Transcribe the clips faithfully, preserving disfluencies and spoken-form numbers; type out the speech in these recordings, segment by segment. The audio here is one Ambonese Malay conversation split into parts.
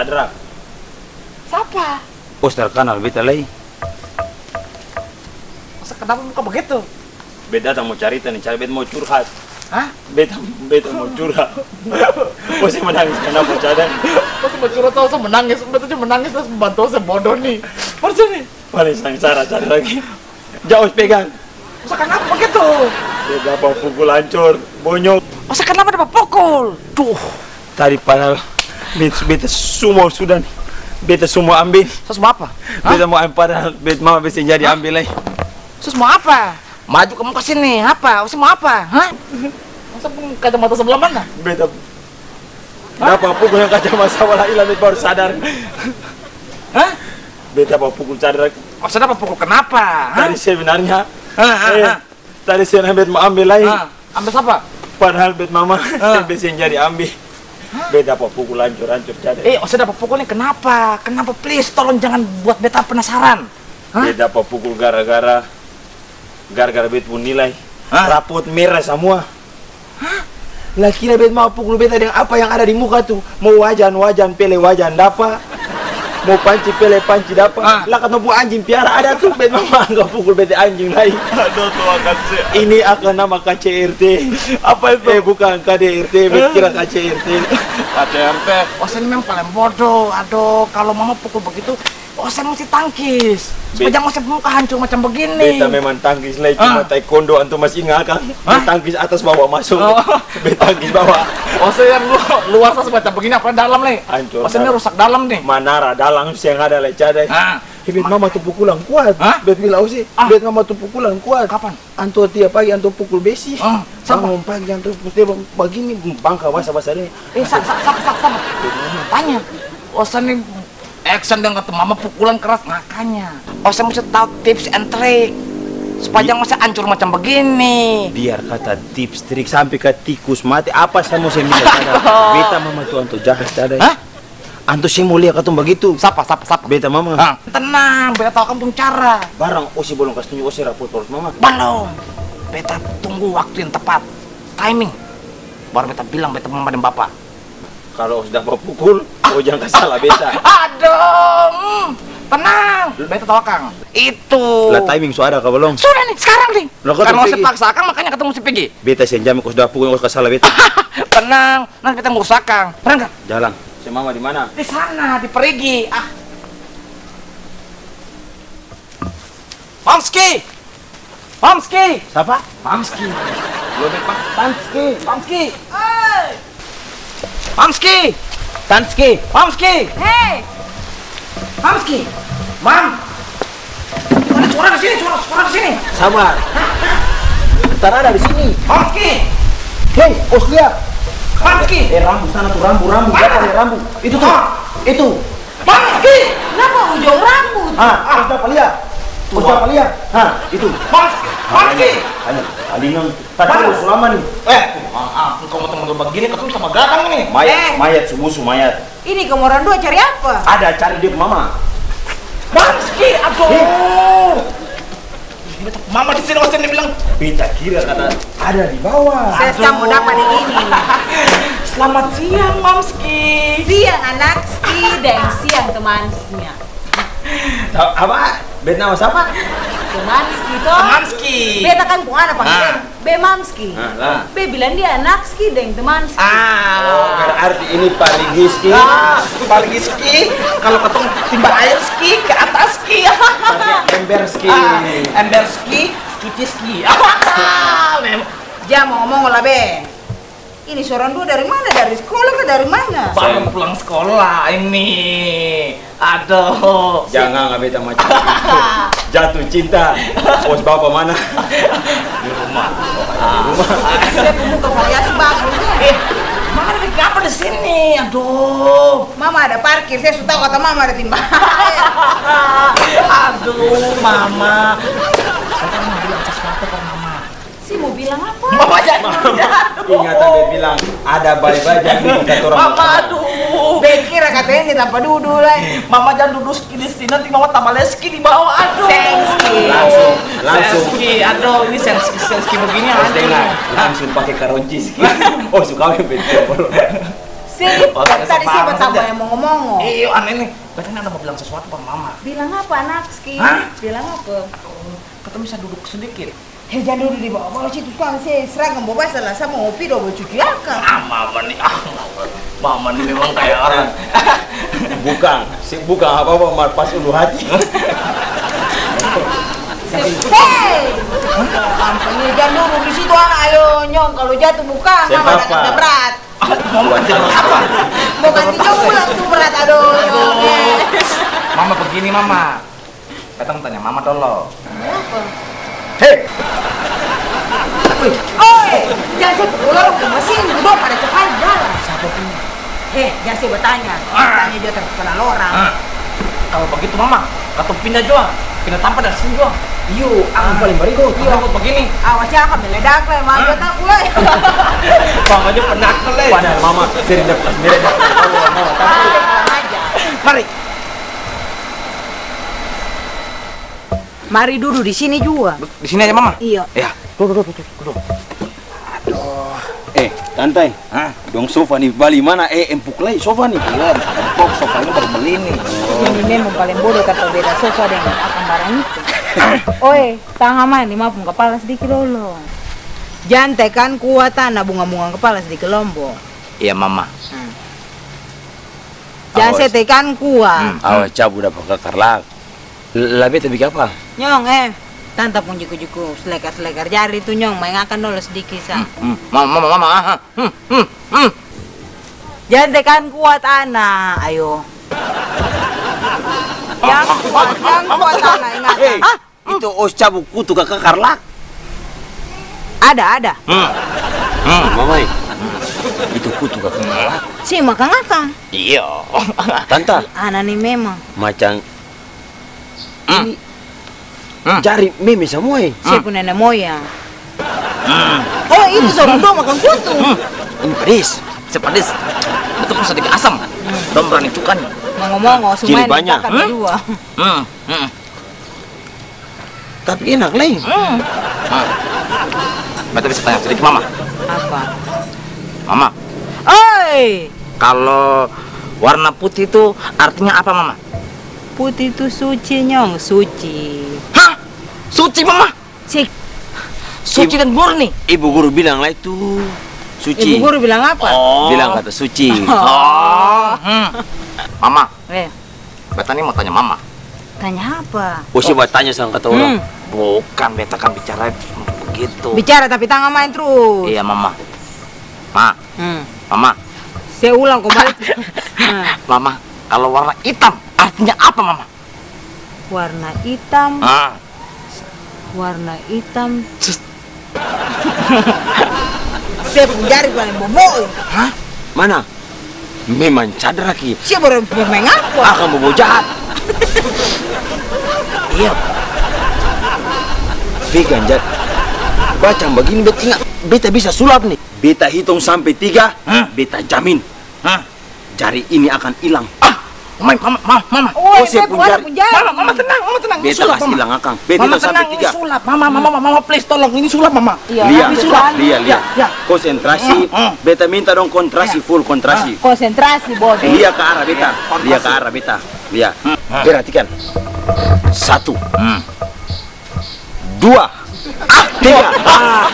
Drak. Sapa? Os tar kanal beta lai. Masa kenapa muka begitu? Beta datang mo carita ni, cara beta mo curhat. Hah? Beta, beta mo curhat. Ose manangis kanapa, Cadang? Ose mo curhat, ose manangis. Beta cuma manangis, terus bantu ose bodoh ni. Percaya ni? Paling sangsara, Cadang lagi. Jang os pegang. Masa kanapa begitu? Beta dapa pukul ancor, bonyok. Masa kanapa dapa pukul? Duh. Tadi padahal beta, beta semua sudah ni. Beta semua ambil. Sos mo apa? Hah? Beta mo ambil padahal beta mama beta seng jadi ambil lai. Sos mo apa? Maju kamu ka sini, apa? Ose mo apa? Hah? Masa pung kacamata sebelah mana? Beta dapa pukul yang kacamata sebelah ilang, beta baru sadar. Hah? Beta dapa pukul sadar. Masa dapa pukul kenapa? Hah? Tadi sebenarnya, hah, hah, eh, hah? Tadi seng bet mo ambe lai. Ah, ambe sapa? Padahal bet mama, ah, bet seng jadi ambe. Hah? Bet dapa pukul ancor-ancor, Cadang. Eh, ose dapa pukul ni kenapa? Kenapa? Please, tolong jangan buat beta penasaran. Hah? Bet dapa pukul gara-gara, gara-gara bet pung nilai. Hah? Rapot mera samua. Hah? La kira bet mama pukul beta deng apa yang ada di muka tu? Mo wajan, wajan, pele wajan dapa. Mo panci, pele panci dapa. Ah. La katong pung anjing piara ada tu, bet mama angka pukul beta anjing lai. Aduh, Tuhan, kasih. Ini akang nama K C R T. Apa itu? Eh, bukan K D R T, bet kira K C R T. K C R T. Ose ni memang paleng bodoh. Aduh, kalo mama pukul begitu, ose musti tangkis. Be- Supaya jang ose muka hancur macam begini. Beta memang tangkis lai, cuma taekwondo antum masih inga akang. Hah? Tangkis atas bawa masuk. Oh. Beta tangkis bawa. Ose yang lu-, luar sa semacam begini, apa dalam lai? Hancur. Ose ini dalam. Rusak dalam nih. Manara dalam seng ada lai, Cadang. Ah. Eh, bet mama tu pukulan kuat. Hah? Bet bilang, ose, ah, bet mama tu pukulan kuat. Kapan? Antua tiap pagi antua pukul besi. Ah, sapa? Bangun pagi antua pukul, dia bagini, bangka basa-basa ini. Eh, sa-, sa-, sapa, sapa, sapa? Tanya. Ose ni action deng kata mama pukulan keras, makanya. Ose musti tau tips and trick. Supaya jang ose ancur macam begini. Biar kata tips, trik, sampe ka tikus mati, apa sa mo seng bisa, Cadang. Beta mama tu antua jahat, Cadang. Hah? Antua seng mo lia katong bagitu. Sapa, sapa, sapa? Beta mama. Ah, tenang, beta tau akang pung cara. Barang ose balong kas tunju ose rapot-rapot mama? Balong. Beta tunggu waktu yang tepat, timing. Baru beta bilang beta mama deng bapa. Kalo ose dapa pukul, oh, jang kas salah beta. Aduh, hmm, tenang. Beta tau akang. Itu. La timing su ada ka balong? Sudah nih, sekarang nih. Karena ose paksa akang, makanya katong musti pigi. Beta seng jamin kalo su dapa pukul, ose kas salah beta. Tenang, nanti beta ngurus akang. Berangkat. Jalan. Se mama di mana? Di sana, di parigi. Ah. Mamski! Mamski! Sapa? Mamski. Lo, Beb, Pak. Tanski. Mamski! Hei! Mamski! Tanski. Mamski! Hei! Mamski! Mam! Ada suara di sini, suara, suara di sini. Sabar. Tarada di sini. Mamski! Hei, os lia. Mamski! Eh, rambu sana tuh, rambu, rambu. Mana? Siapa nih rambu? Itu tuh. Ah. Itu. Mamski! Kenapa ujung rambut? Ah, os dapa lia. Os dapa lia. Ah, itu. Mamski! Mamski! Ayo, alingang. Tadi su lama nih. Eh, maaf, kalo mo teman bagini, katong sama gadang nih. Mayat, eh, mayat, su busu mayat. Ini kamu orang dua cari apa? Ada cari dia pung mama. Mamski, aduh. Eh. Mama di sini, maksudnya bilang. Beta kira kata ada di bawah. Saya sedang mau dapat ini. Selamat siang, Mamski. Siang, anakski, dan siang, temanskinya. Apa? Beta nama sapa? Temanski, to? Temanski. Beta kan pung ana panggil. Ah. Be Mamski. Ah, lah. Be bilang dia anakski deng temanski. Ah. Oh, berarti ini parigiski. Ah, parigiski. Kalau katong timba airski, ke ataski. Pakai emberski. Ah, emberski, cuciski. Mem- Jang mo ngomong lah, Be. Ini sorang dua dari mana? Dari sekolah ka dari mana? Baru pulang sekolah ini. Aduh. Jang nganga beta macam itu. Jatuh cinta. Bos bapa mana? Di rumah. Di rumah. Saya pun muka variasi bagus, ya. Eh, mama ada bikin apa di sini? Aduh. Mama ada parkir, saya su tau kata mama ada timba. Aduh, mama. Saya kan mau bilang sesuatu ke mama. Si mau bilang apa? Mama jangan. Ingat, be bilang, ada bae-bae jadi di kantor. Mama, aduh. Be kira katanya ini tanpa dudu lai. Mama jangan dudu ski di sini, nanti mama tambah lagi ski di bawah. Aduh. Seng ski. Langsung, langsung. Seng ski, aduh, ini seng ski, seng ski begini, aduh. Dengar, langsung pakai karonci ski. Oh, suka be betul. Sini, dari tadi saya bertambah yang mongo-mongo. Iyo, aneh nih. Katanya ada mau bilang sesuatu sama mama. Bilang apa, anakski? Hah? Bilang apa? Aduh, katanya bisa duduk sedikit. He, jang dudu di bawa-bawa situ, skang se seragam bawa basah lah, sa mo pi dong bawa cuci akang. Ah, mama ni, ah, mama, mama ni memang kaya orang. Bukang, se bukang apa-apa, mar pas ulu hati. Hei! Ampun, jang dudu di situ, ana, ayo, nyong, kalo jatuh bukang, mama datang berat. Mama jatuh apa? Mau ganti jong pulang tuh berat, aduh. Aduh. Mama begini, mama. Katong tanya mama dolo. Tanya apa? Hei! Oi, jang se pukul orang ke mesin, duduk pada cepat jalan. Siapa punya? Hei, jang se bertanya. Ah. Tanya jua terkepala orang. Ah. Kalau begitu mama, katong pindah jua. Pindah tampa dari sini jua. Iyo, akang paling barigo. Iyo. Takut begini. Awas ya, akang meledak le, mama jua takut le. Mama jua penakut le. Padahal mama sering dapat meledak. Mari. Mari dudu di sini jua. Di sini aja, Mama? Iya. Ya. Dudu, dudu, dudu, dudu. Aduh. Eh, Tanta e. Hah? Dong sofa ni bali mana? Eh, empuk lai sofa ni. Iya, empuk, sofa ini baru beli ni. Ini memang paling bodoh kata beda sofa deng akang barang itu. Oi, tangan mani, ma pung kapala sadiki dolo. Jang tekan kuat, ana bunga-bunga kapala sadiki lombo. Iya, Mama. Hmm. Jang se tekan kuat. Hmm, hmm. Awas cabu dapa kakar lak. La beta biking apa? Nyong, eh, Tanta pung jiku-jiku, slekar-slekar jari tu, nyong, maeng akang dolo sadiki sa. Hmm, hmm. Mama, mama, mama, aha. Hmm, hmm, hmm. Jang tekan kuat, ana. Ayo. Jang kuat, jang kuat, ana, ingat. Hei, itu os cabu kutu ka kakar lak. Ada, ada. Hmm. Hmm. Mama e, itu kutu ka kakar lak. Si makang akang. Iya. Tanta. Ana ni memang. Macang Hmm. Ini jari meme samua e. Se pung nene moyang. Hmm. Oh, itu so orang tua makang kutu. Hmm. Ini padis. Se padis. Betul pung sadiki asam. Hmm. Dong brani cukanya. Mongo-mongo, cili sumai banya. Cakap dua. Hmm. Hmm. Tapi enak lai. Hmm. Nah. Beta bisa tanya sadiki, Mama? Apa? Mama. Oi! Kalo warna putih itu artinya apa, Mama? Putih itu suci, Nyong, suci. Hah? Suci, Mama? Cik. Suci dan murni. Ibu guru bilang lai tu suci. Ibu guru bilang apa? Oh. Bilang kata suci. Oh. Oh. Hmm. Mama. Eh. Beta ni mo tanya Mama. Tanya apa? Ose batanya sang kata orang. Hmm. Bukan, beta kan bicara begitu. Bicara tapi tangan maeng trus. Iya, Mama. Ma. Hmm. Mama. Se ulang kong balik. Nah. Mama, kalo warna itam artinya apa, Mama? Warna itam. Ah. Warna itam. Cus. Se pung jari paling bobo. Hah? Mana? Memang cadra ki. Sia baru pemain apa? Akang bobo jahat. Iya. Pegang jat. Bacang bagini beta ingat, beta bisa sulap ni. Beta hitong sampe tiga, hah? Beta jamin. Hah? Jari ini akan ilang. Ah! Mama, mama, mama, mama. Oi, ose pung jari. Mama, mama tenang, mama tenang. Ini sulap, mama. Beta kasi ilang akang. Beta hitung sampe tiga. Mama tenang, ini sulap. Mama, mama, mama, mama, please, tolong. Ini sulap, mama. Iya, lia, ini sulap. Lia, lia. Ya, ya. Konsentrasi. Hmm, hmm. Beta minta dong konsentrasi, full konsentrasi. Konsentrasi, bodoh. Lia ka arah beta. Iya, konsentrasi. Lia ka arah beta. Lia. Hmm, hmm. Perhatikan. Satu. Hmm. Dua. Ah, tiga. Ah, ah,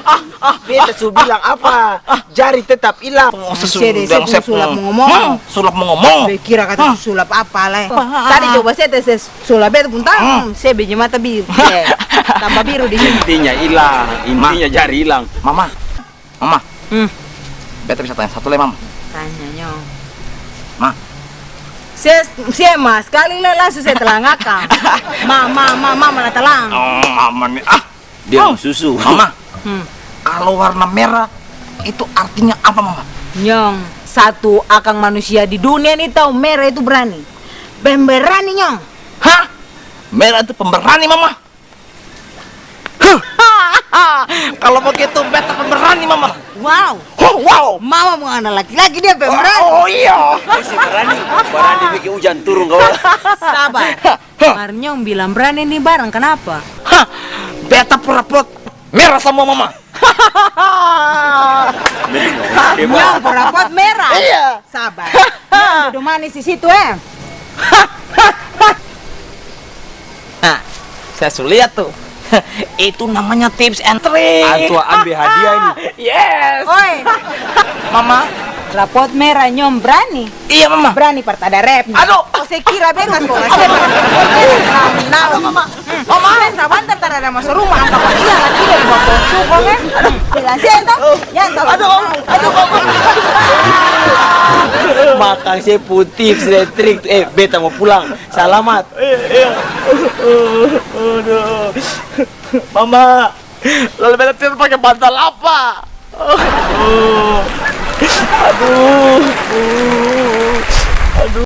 ah, ah. Beta su bilang apa? Jari tetap ilang. Oh, se pung sulap ngomong. Hmm, sulap ngomong. Be kira kata su sulap apa lai? Apa? Tadi coba se tes sulap beta pung tangan, hmm, se biji mata biru. Eh, tambah biru di sini. Intinya ilang, intinya jari ilang. Mama. Mama. Hmm. Beta bisa tanya satu lai, Mama? Tanya, Nyong. Ma. Se, se ma, skali lai langsung se talang akang. Ma, ma, ma, ma, mana talang? Oh, Mama ni, ah. Dia mo susu. Mama. Hmm. Kalo warna mera itu artinya apa, Mama? Nyong, satu akang manusia di dunia ni tau mera itu brani. Pemberani, Nyong. Hah? Mera itu pemberani, Mama? Kalo begitu, beta pemberani, Mama. Wow. Oh, wow. Mama mau anak laki-laki, dia pemberani. Oh, oh, iya. Beta sih berani. Berani bikin hujan turun, kawan. Sabar. Hah. Mar nyong bilang berani ni barang, kenapa? Hah. Beta pura-pura merah sama Mama. Nyong por rapot mera. Iya. Sabar. Nyong dudu manis di situ, eh. Nah, saya su lia tuh. Itu namanya tips and trick. Antua ambe hadiah ini. Yes. Oi. Mama. Rapot mera nyong brani. Iya, Mama. Brani par tada rep. Aduh. Ose kira beta skola sma. Aduh, Mama. Mama. Beta sabantar tada ada maso rumah, angka pasia laki dari bawah pohong sukong, eh. Bilang seng to? Yang tahu. Aduh, Mama. Aduh, Mama. Makang se pung tips dan trik. Eh, beta mo pulang. Salamat. Iya, iya. Aduh. Mama, lalu beta tidur pake bantal apa? Aduh. Aduh.